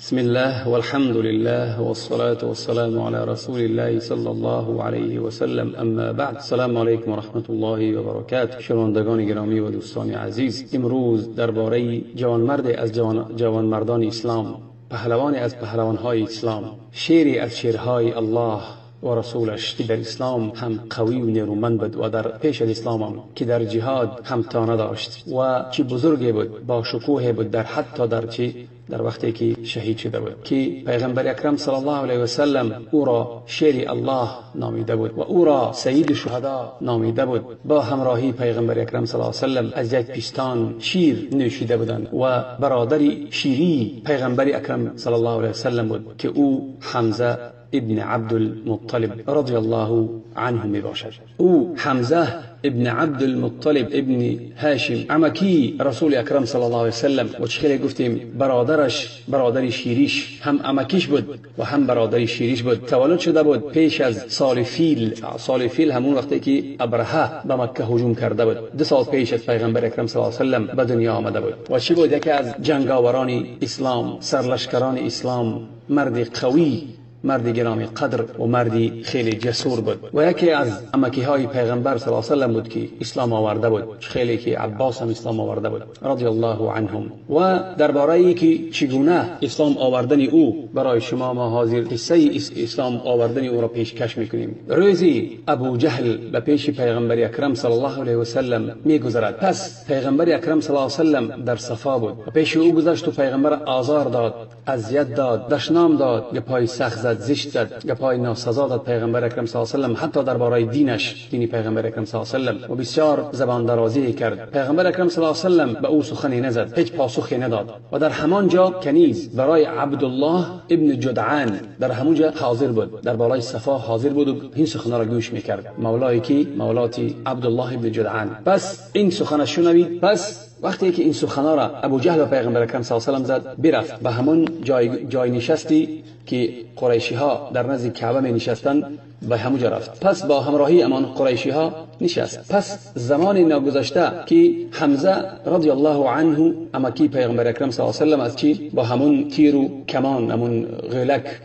بسم الله والحمد لله والصلاة والسلام على رسول الله صلى الله علیه و سلم، اما بعد. السلام علیکم و رحمت الله و برکاته. شنوندگان گرامی و دوستان عزیز، امروز درباره جوانمرد از جوانمردان اسلام، پهلوان از پهلوانهای اسلام، شیری از شیرهای الله و رسولش که در اسلام هم قوی و نیرومند بود و در پیش از اسلام هم که در جهاد هم تا نداشت و چی بزرگی بود، با شکوه بود، در حتی در چی در وقتی که شهید شده بود که پیغمبر اکرم صلی الله علیه و سلم او را شیر الله نامیده بود و او را سید شهدا نامیده بود. با همراهی پیغمبر اکرم صلی الله علیه و سلم از یک پستان شیر نوشیده بودند و برادر شیری پیغمبر اکرم صلی الله علیه و سلم بود که او حمزه ابن عبدالمطلب رضی الله عنه می باشد. او حمزه ابن عبدالمطلب ابن هاشم عمکی رسول اکرم صلی الله علیه وسلم و چه گفتیم برادرش، برادر شیریش، هم عمکیش بود و هم برادر شیریش بود. تولد شده بود پیش از سال فیل. سال فیل همون وقتی که ابرهه به مکه هجوم کرده بود، 2 سال پیش از پیغمبر اکرم صلی الله علیه وسلم به دنیا آمده بود. و چی بود؟ یکی از جنگاوران اسلام، سرلشکران اسلام، مرد قوی، مرد گرامی قدر و مردی خیلی جسور بود و یکی از عمکی های پیغمبر صلی الله علیه و سلم بود که اسلام آورده بود، خیلی که عباس هم اسلام آورده بود رضی الله عنهم. و درباره ای که چگونه اسلام آوردن او برای شما ما حاضر قصه اسلام آوردن او را پیشکش میکنیم. روزی ابو جهل به پیش پیغمبر اکرم صلی الله علیه و سلم میگذرد. پس پیغمبر اکرم صلی الله علیه و سلم در صفا بود و پیش او گذشت و پیغمبر آزار داد، اذیت داد، دشنام داد، گپای سخت زد، زشت زد، گپای ناسزا داد پیغمبر اکرم صلی الله علیه و سلم، حتی درباره دینش، دین پیغمبر اکرم صلی الله علیه و سلم، و بسیار زبان درازی کرد. پیغمبر اکرم صلی الله علیه و سلم به او سخنی نزد، هیچ پاسخی نداد. و در همان جا کنیز برای عبدالله ابن جدعان در همون جا حاضر بود، در بالای صفا حاضر بود و این سخن را گوش میکرد. مولایی که مولاتی عبدالله ابن جدعان. پس این سخن شنوید. پس وقتی که این سخنا را ابو جهل و پیغمبر اکرم صلی الله علیه و سلم زد، برفت به همون جای نشستی که قریشی ها در نزد کعبه می نشستند، به همونجا رفت. پس با همراهی امان قریشی ها نشست. پس زمان ناگذشته که حمزه رضی الله عنه امکی پیغمبر اکرم صلی الله علیه و سلم از چی با همون تیر و کمان، همون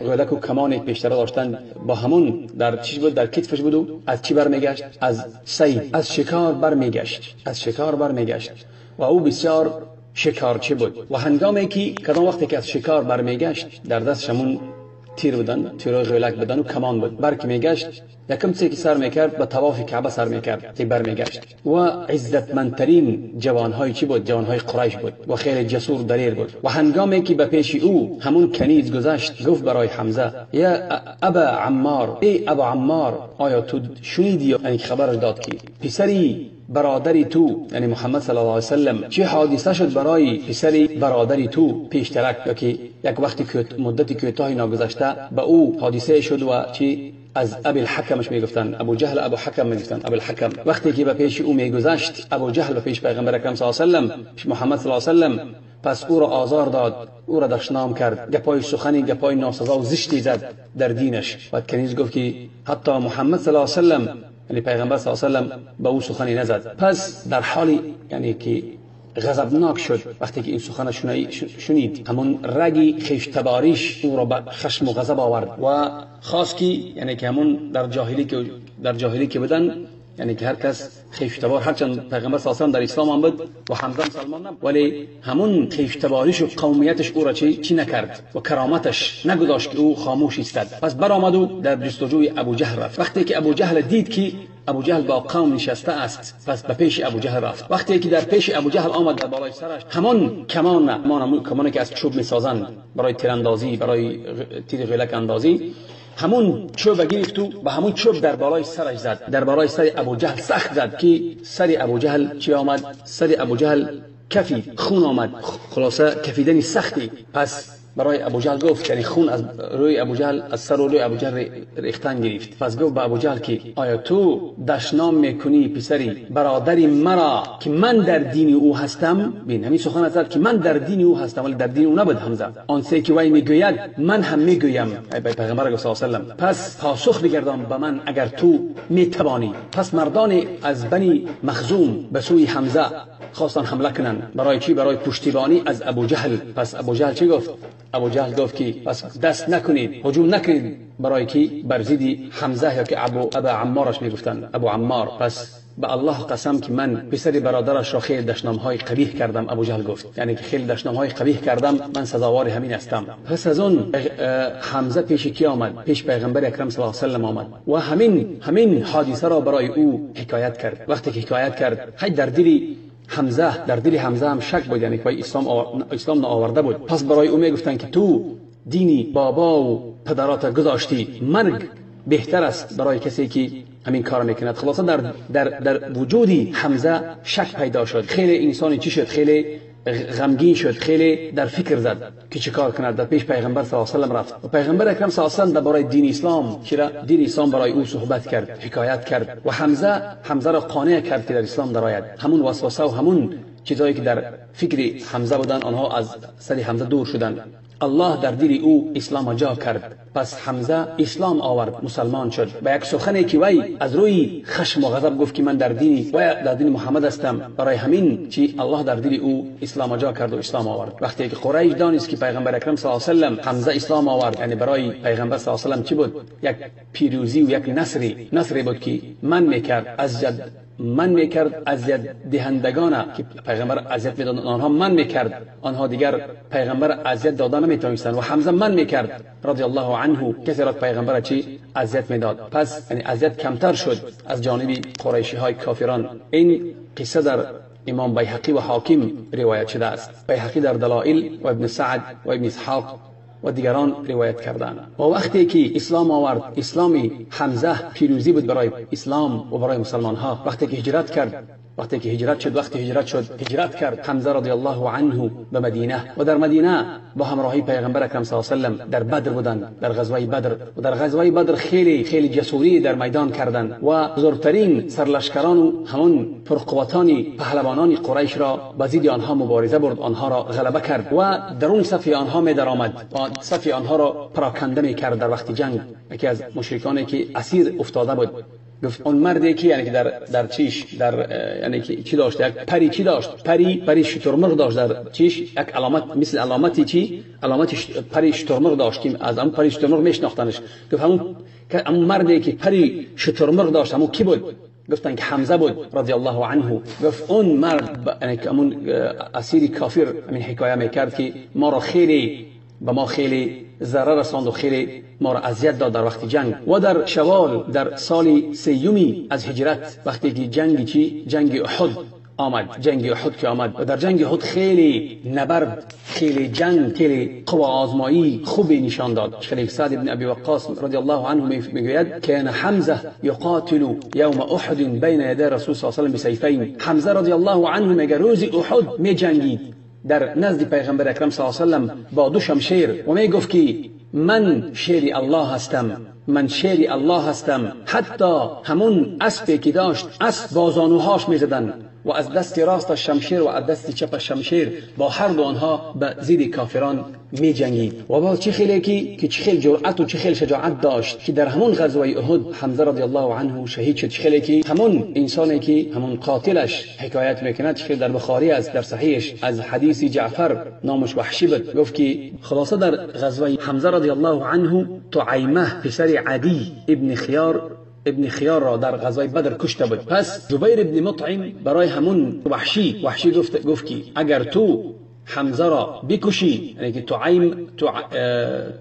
غلک و کمان پیشتر داشتن، با همون در چی بود، در کتفش بود و از چی برمیگشت؟ از صید، از شکار برمیگشت، از شکار برمیگشت. و او بسیار شکارچی بود و هنگامی که کدام وقتی که از شکار برمیگشت در دستش همون تیر بودن، تیرای غلک بودن و کمان بود. برک میگشت، یکم چیزی که سر میکرد به طواف کعبه سر میکرد که برمیگشت. و عزتمندترین جوانهای چی بود؟ جوانهای قریش بود و خیلی جسور دلیر بود. و هنگامی که به پیش او همون کنیز گذشت، گفت برای حمزه یا ابا عمار، ای ابا عمار، آیا تو شنیدی؟ یعنی خبرش داد که پسری برادری تو، یعنی محمد صلی الله علیه و سلم، چه حادثه شد برای پسری برادری تو پیشترک، یا که یک وقتی که مدتی کوتاهی ناگذشته به او حادثه شد و چی از ابی الحکمش میگفتن، ابو جهل ابو حکم میگفتن، ابو الحکم. وقتی که به پیش او میگذشت ابو جهل به پیش پیغمبر اکرم صلی الله علیه و سلم، محمد صلی الله علیه و سلم، پس او را آزار داد، او را دشنام کرد، گپای سخنی، گپای ناسزا و زشتی زد در دینش. بعد کنیز گفت که حتی محمد صلی الله علیه و سلم، یعنی پیغمبر صلی الله علیه و سلم، به او سخنی نزد. پس در حالی یعنی که غضبناک شد وقتی که این سخن شنید، همون رگی خویشتباریش او را به خشم و غضب آورد و خواست که یعنی که همون در جاهلی که بودن، یعنی که هر کس خویشتبار، هرچند پیغمبر صلی الله علیه و سلم در اسلام هم بود و حمزه مسلمان نبود، ولی همون خویشتباریش و قومیتش او را چی نکرد و کرامتش نگذاشت که او خاموش ایستد. پس برآمد و در جستجوی ابو جهل رفت. وقتی که ابو جهل دید که ابو جهل با قوم نشسته است، پس به پیش ابو جهل رفت. وقتی که در پیش ابو جهل آمد، در بالای سرش همون کمان، همون کمانی که از چوب میسازند برای تیراندازی، برای تیر غلک اندازی، همون چوب گرفت و به همون چوب در بالای سرش زد، در بالای سر ابو جهل سخت زد که سر ابو جهل چی آمد؟ سر ابو جهل کفید، خون آمد، خلاصه کفیدن سختی. پس برای ابو جهل گفت، یعنی خون از روی ابو جهل، از سر روی ابو جهل ریختن گرفت. پس گفت به ابو جهل که آیا تو دشنام میکنی پسری برادری مرا که من در دین او هستم؟ ببین همین سخن زد که من در دین او هستم، ولی در دین او نبود حمزه. آن سه که وی میگوید من هم میگویم، ای پیغمبر صلی الله علیه و سلم، پس پاسخ بگردان به من اگر تو میتوانی. پس مردان از بنی مخزوم به سوی حمزه خواستن حمله کنند. برای چی؟ برای پشتیبانی از ابو جهل. پس ابو جهل چی گفت؟ ابو جهل گفت که پس دست نکنید، هجوم نکنید برای کی؟ بر ضد حمزه یا که ابا عمارش میگفتند، ابو عمار. پس به الله قسم که من پسر برادرش را خیلی دشنام‌های قبیح کردم. ابو جهل گفت یعنی که خیلی دشنام‌های قبیح کردم، من سزاوار همین هستم. پس از اون حمزه پیش کی آمد؟ پیش پیغمبر اکرم صلی الله علیه و سلم آمد و همین حادثه را برای او حکایت کرد. وقتی که حکایت کرد، خیلی در دل حمزه هم شک بود، یعنی که اسلام نآورده بود. پس برای او میگفتند که تو دینی بابا و پدرات گذاشتی، مرگ بهتر است برای کسی که همین کار میکند. خلاصه در وجودی حمزه شک پیدا شد. خیلی انسانی چی شد؟ خیلی غمگین شد، خیلی در فکر زد که چه کار کند. در پیش پیغمبر صلی الله علیه و سلم رفت و پیغمبر اکرم صلی الله علیه و سلم درباره دین اسلام، چرا دین اسلام برای او صحبت کرد، حکایت کرد و حمزه را قانع کرد که در اسلام درآید. همون وسوسه و همون چیزایی که در فکر حمزه بودند، آنها از سر حمزه دور شدند. الله در دل او اسلام جا کرد. پس حمزه اسلام آورد، مسلمان شد. به یک سخنی که وی از روی خشم و غضب گفت که من در دین محمد هستم، برای همین چی الله در دل او اسلام جا کرد و اسلام آورد. وقتی که قریش دانست که پیغمبر اکرم صلی الله علیه و سلم حمزه اسلام آورد، یعنی برای پیغمبر صلی الله علیه و سلم چی بود؟ یک پیروزی و یک نصری بود که من میکرد من میکرد اذیت دهندگان که پیغمبر اذیت میدادند، آنها من میکرد، آنها دیگر پیغمبر اذیت دادن نمیتونستند و حمزه من میکرد رضی الله عنه کسی را پیغمبر چی اذیت میداد. پس یعنی اذیت کمتر شد از جانب قریشی های کافران. این قصه در امام بیهقی و حاکم روایت شده است. بیهقی در دلائل و ابن سعد و ابن اسحاق و دیگران روایت کردند. و وقتی که اسلام آورد، اسلامی حمزه پیروزی بود برای اسلام و برای مسلمان ها. وقتی که هجرت کرد، وقتی که هجرت شد، وقتی هجرت شد، هجرت کرد حمزه رضی الله عنه به مدینه و در مدینه با همراهی پیغمبر اکرم صلی الله علیه و سلم در بدر بودند، در غزوه بدر. و در غزوه بدر خیلی خیلی جسوری در میدان کردند و بزرگترین سرلشکران و همون پرقوتان پهلوانان قریش را به ضد آنها مبارزه برد، آنها را غلبه کرد و درون صف آنها می درآمد و صف آنها را پراکنده می کرد در وقت جنگ. یکی از مشرکانی که اسیر افتاده بود گفت اون مردی که یعنی که در چیش در یعنی که چی داشت، یک پری چی داشت، پری شترمرغ داشت در چیش، یک علامت مثل علامتی چی، علامت پری شترمرغ داشت که از اون پری شترمرغ میشناختنش. گفت همون مردی که پری شترمرغ داشت همون کی بود؟ گفتن که حمزه بود رضی الله عنه. گفت اون مرد یعنی که همون اسیر کافر همین حکایه میکرد که ما را خیلی به ما خیلی ضرر رساند و خیلی ما را اذیت داد در وقت جنگ. و در شوال در سال سیومی از هجرت وقتی که جنگ چی، جنگ احد آمد، جنگ احد که آمد و در جنگ احد خیلی نبرد، خیلی جنگ، خیلی قوه آزمایی خوبی نشان داد. خیلی سعد بن ابی وقاص رضی الله عنه میگوید کان حمزه یقاتل یوم احد بین یدی رسول صلی الله علیه و سلم بسیفین. حمزه رضی الله عنه میگه روز احد میجنگید در نزد پیغمبر اکرم صلی الله علیه و سلم با دو شمشیر و می گفت که من شیر الله هستم، من شیر الله هستم. حتی همون اسبی که داشت اسب با زانوهاش میزدن و از دست راست شمشیر و از دست چپ شمشیر با هر دو آنها به ضد کافران می جنگید. و باز چه خیلی که چه خیلی جرأت و چه خیلی شجاعت داشت که در همون غزوه احد حمزه رضی الله عنه شهید شد. چه خیلی که همون انسانی که همون قاتلش حکایت میکند، چه خیلی در بخاری است، در صحیحش از حدیث جعفر نامش وحشی بود، گفت که خلاصه در غزوه حمزه رضی الله عنه طعیمه پسر عدی ابن خیار را در غزوه بدر کشته بود. پس جبیر ابن مطعم برای همون وحشی گفت که اگر تو حمزه را بکشی، یعنی که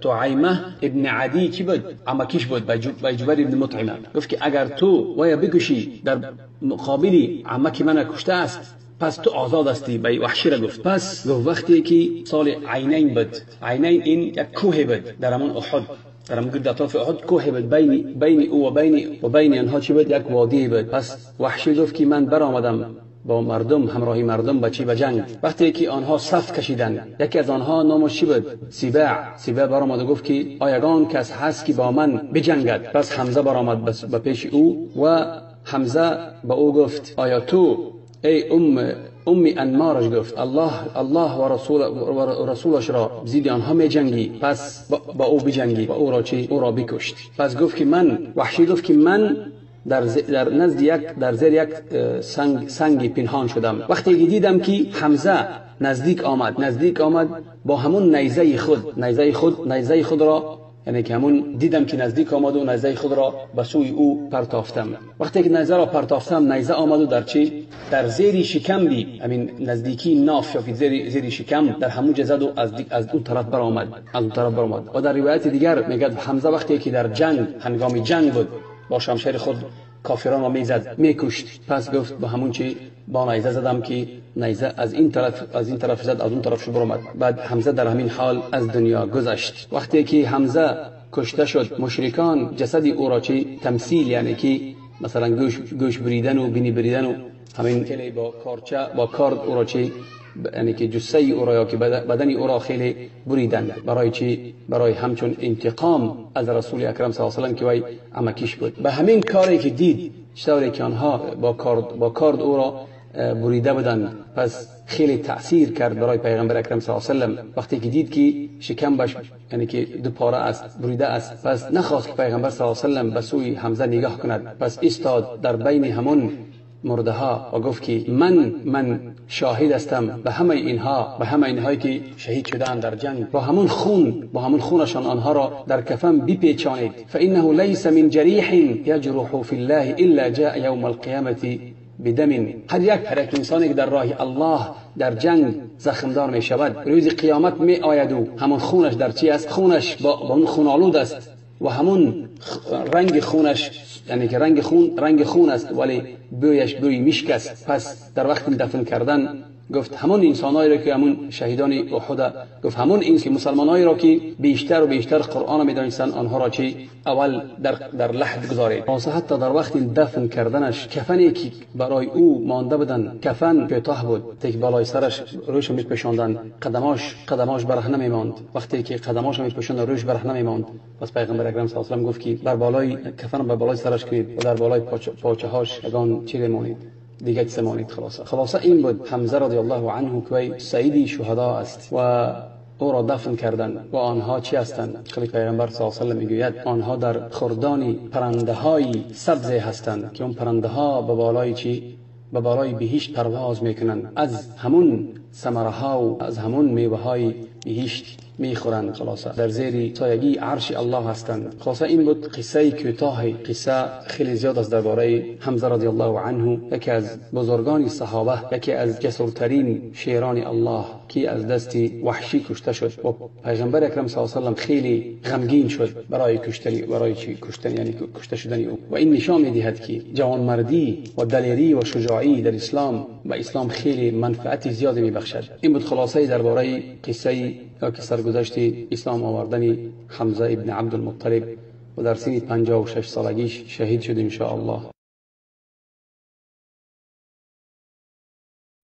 طعیمه ابن عدی چی بود؟ عمکیش بود به جبیر ابن مطعم. گفت که اگر تو ویا بکشی در مقابل عمکی من کشته است، پس تو آزاد هستی. به وحشی را گفت. پس گفت وقتی که سال عینین بود، عینین این یک کوه بود در همون احد، در گرد اطراف احد کوه بود، بین او و بین آنها چی بود؟ یک وادی بود. پس وحشی گفت که من برآمدم با مردم، همراهی مردم به چی؟ به جنگ. وقتی که آنها صف کشیدند، یکی از آنها نامش چی بود؟ سیبع برآمد و گفت که آیگان کس هست که با من بجنگد؟ پس حمزه برآمد به پیش او و حمزه به او گفت آیا تو ای ام انمارش گفت الله و رسولش را زید آنها می جنگی، پس با او بجنگی و او را چی؟ او را بکشت. پس گفت که من، وحشی گفت که من در نزد یک در زیر یک سنگ پنهان شدم. وقتی که دیدم که حمزه نزدیک آمد با همون نیزه خود را، یعنی که همون دیدم که نزدیک آمد و نیزه خود را به سوی او پرتافتم. وقتی که نیزه را پرتافتم، نیزه آمد و در چی؟ در زیر شکم بی، همین نزدیکی ناف یا زیر شکم، در همون زد و از اون طرف برآمد، و در روایت دیگر میگه حمزه وقتی که در جنگ، هنگام جنگ بود، با شمشیر خود کافران را میزد، میکشت. پس گفت با همون چی؟ با نیزه زدم که نیزه از این طرف زد، از اون طرف شو برآمد. بعد حمزه در همین حال از دنیا گذشت. وقتی که حمزه کشته شد، مشرکان جسد او را چی؟ تمثیل، یعنی که مثلا گوش بریدن و بینی بریدن و همین خیلی با کارچه، با کارد او را چی؟ یعنی که جثه او را یا که بدن او را خیلی بریدن. برای چی؟ برای همچون انتقام از رسول اکرم صلی الله علیه و سلم که وی عمکیش بود. به همین کاری که دید، چطوری که آنها با کارد او را بریده بودند، پس خیلی تأثیر کرد برای پیغمبر اکرم صلی الله علیه و سلم. وقتی که دید که شکمش یعنی که دو پاره است، بریده است، پس نخواست که پیغمبر صلی الله علیه و سلم به سوی حمزه نگاه کند. پس ایستاد در بین همون مرده ها و گفت که من شاهد هستم به همه اینها، به همه اینهایی که شهید شدند در جنگ، با همون خونشان آنها را در کفن بپیچانید. فانه لیس من جریح یجرح فی الله الا جاء یوم القیامه بدم. هر یک انسانی که در راه الله در جنگ زخمدار می شود، روز قیامت می آید و همون خونش در چی است؟ خونش با اون خون آلود است و همون رنگ خونش، یعنی که رنگ خون است، ولی بویش بوی مشک است. پس در وقت دفن کردن گفت همون انسانایی را که همون شهیدان احد، گفت همون این که مسلمانایی را که بیشتر و بیشتر قرآن میدانستند، آنها را چی؟ اول در لحد گذارید. پس حتی در وقت دفن کردنش، کفنی که برای او مانده بودند، کفن کوتاه بود، تک بالای سرش روش میپوشاندند، قدماش برهنه میماند. وقتی که قدماش میپوشاند، روش برهنه میماند. پس پیغمبر اکرم صلی الله علیه و گفت که بر بالای کفن، بر بالای سرش کنید و در بالای پاچه‌هاش یگان چیز مانید، دیگه چه مانید. خلاصه این بود حمزه رضی الله عنه که وی سیدی شهدا است و او را دفن کردند. و آنها چی هستند؟ خیلی پیغمبر صلی الله علیه و سلم میگوید آنها در خردان پرنده های سبز هستند که اون پرنده ها به بالای چی؟ به بالای بهشت پرواز میکنند، از همون ثمره ها و از همون میوه های بهشت میخورند. خلاصه در زیر سایگی عرش الله هستند. خلاصه این بود قصه کوتاه، قصه خیلی زیاد است درباره حمزه رضی الله عنه، یکی از بزرگان صحابه، یکی از جسورترین شیران الله که از دست وحشی کشته شد و پیغمبر اکرم صلی الله علیه و سلم خیلی غمگین شد برای کشتن یعنی کشته شدن او. و این نشان میدهد که جوانمردی و دلیری و شجاعی در اسلام و اسلام خیلی منفعت زیادی میبخشد. این بود خلاصه درباره قصه یا که سرگذشت اسلام آوردن حمزه ابن عبدالمطلب و در سن 56 سالگیش شهید شد ان شاء الله.